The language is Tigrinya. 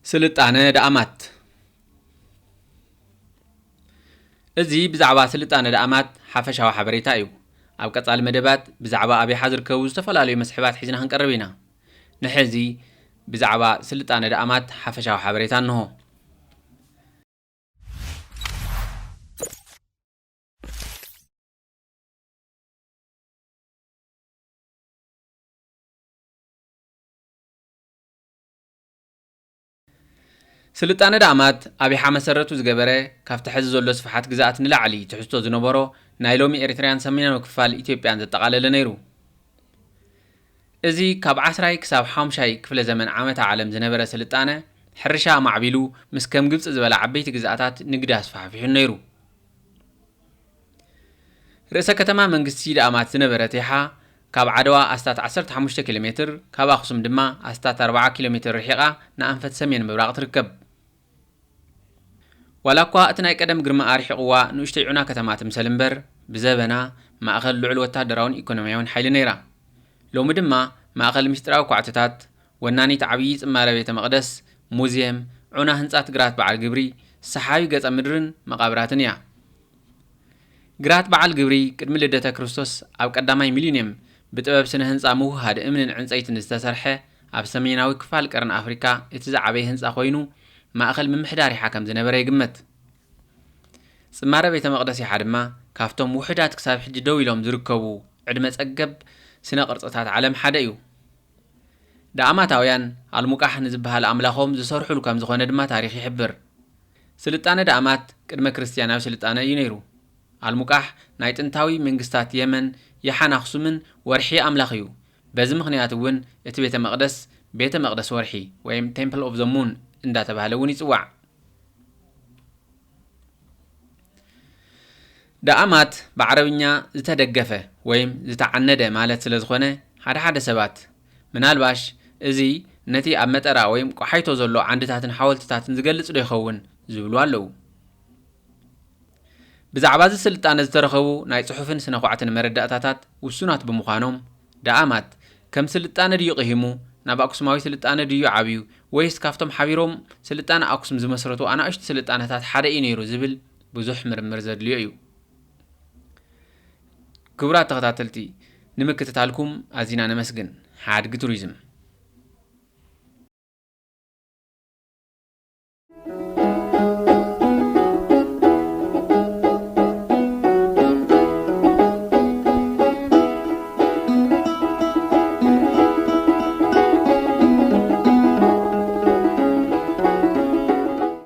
ስልጣነ ደኣማት። እዚ ብዛዕባ ስልጣነ ደኣማት ሓፈሻዊ ሓበሬታ እዩ። ኣብ ቀጻሊ መደባት ብዛዕባ ኣብ ይሓ ዝርከቡ ዝተፈላለዩ መስሕባት ሒዝና ክንቀርብ ኢና። ንሕዚ ብዛዕባ ስልጣነ ደኣማት ሓፈሻዊ ሓበሬታ እንሆ። ስልጣነ ደኣማት ኣብ ይሓ መሰረቱ ዝገበረ፣ ካብቲ ሕዚ ዘሎ ስፍሓት ግዝኣት ንላዕሊ ትሕዝቶ ዝነበሮ ናይ ሎሚ ኤሪትርያን ሰሜናዊ ክፋል ኢትዮጵያን ዘጠቓለለ ነይሩ። እዚ ካብ ዓስራይ ክሳብ ሓሙሻይ ክፍለ ዘመን ዓመተ ዓለም ዝነበረ ስልጣነ፣ ሕርሻ ኣማዕቢሉ፣ ምስ ከም ግብጺ ዝበላ ዓበይቲ ግዝኣታት ንግዲ ኣስፋሕፊሑን ነይሩ። ርእሰ ከተማ መንግስቲ ደኣማት ዝነበረት ይሓ፣ ካብ ዓድዋ ኣስታት ዓሰርተ ሓሙሽተ ኪሎ ሜትር፣ ካብ ኣኽሱም ድማ ኣስታት ኣርብዓ ኪሎ ሜትር ርሒቓ ንኣንፈት ሰሜን ምብራቕ ትርከብ። ዋላ እኳ እቲ ናይ ቀደም ግርማኣ ርሒቕዋ ንኡሽተይ ዑና ከተማ ትምሰል እምበር፣ ብዘበና ማእኸል ልዑል ወታደራውን ኢኮኖሚያውን ሓይሊ ነይራ። ሎሚ ድማ ማእኸል ምስጢራዊ ኳዕትታት፣ ወናኒት ዓብዪ ጽማረ ቤተ መቕደስ፣ ሙዝየም፣ ዑና ህንጻት ግራት በዓል ግብሪ፣ ሰሓቢ ገጸ ምድርን መቓብራትን እያ። ግራት በዓል ግብሪ ቅድሚ ልደተ ክርስቶስ ኣብ ቀዳማይ ሚሊንየም ብጥበብ ስነ ህንጻ ምውህሃድ እምንን ዕንጸይትን ዝተሰርሐ፣ ኣብ ሰሜናዊ ክፋል ቀርኒ ኣፍሪካ እቲ ዝዓበየ ህንጻ ኮይኑ፣ ማእኸል ምምሕዳር ይሓ ከም ዝነበረ ይግመት። ጽማረ ቤተ መቕደስ ይሓ ድማ ካብቶም ውሑዳት ክሳብ ሕጂ ደው ኢሎም ዝርከቡ ዕድመ ጸገብ ስነ ቅርጽታት ዓለም ሓደ እዩ። ደኣማታውያን ኣልሙቃሕ ንዝበሃል ኣምላኾም ዝሰርሑሉ ከም ዝኾነ ድማ ታሪኽ ይሕብር። ስልጣነ ደኣማት ቅድመ ክርስትያናዊ ስልጣነ እዩ ነይሩ። ኣልሙቃሕ ናይ ጥንታዊ መንግስታት የመን፣ ይሓን ኣኽሱምን ወርሒ ኣምላኽ እዩ። በዚ ምኽንያት እውን እቲ ቤተ መቕደስ ቤተ መቕደስ ወርሒ ወይም Temple of the Moon እንዳተባህለ እውን ይጽዋዕ። ደኣማት ብዓረብኛ ዝተደገፈ ወይም ዝተዓነደ ማለት ስለ ዝኾነ፣ ሓደ ሓደ ሰባት ምናልባሽ እዚ ነቲ ኣብ መጠራ ወይም ቆሓይቶ ዘሎ ዓንድታትን ሓወልትታትን ዝገልጽ ዶ ይኸውን ዝብሉ ኣለዉ። ብዛዕባ እዚ ስልጣነ ዝተረኸቡ ናይ ጽሑፍን ስነ ኳዕትን መረዳእታታት ውሱናት ብምዃኖም፣ ደኣማት ከም ስልጣነ ድዩ ቅሂሙ፣ ናብ ኣክሱማዊ ስልጣነ ድዩ ዓብዩ፣ ወይስ ካብቶም ሓቢሮም ስልጣነ ኣክሱም ዝመስረቱ ኣናእሽቱ ስልጣነታት ሓደ እዩ ነይሩ ዝብል ብዙሕ ምርምር ዘድልዮ እዩ። ክቡራት ተኸታተልቲ፣ ንምክትታልኩም ኣዚና ነመስግን። ሓድጊ ቱሪዝም።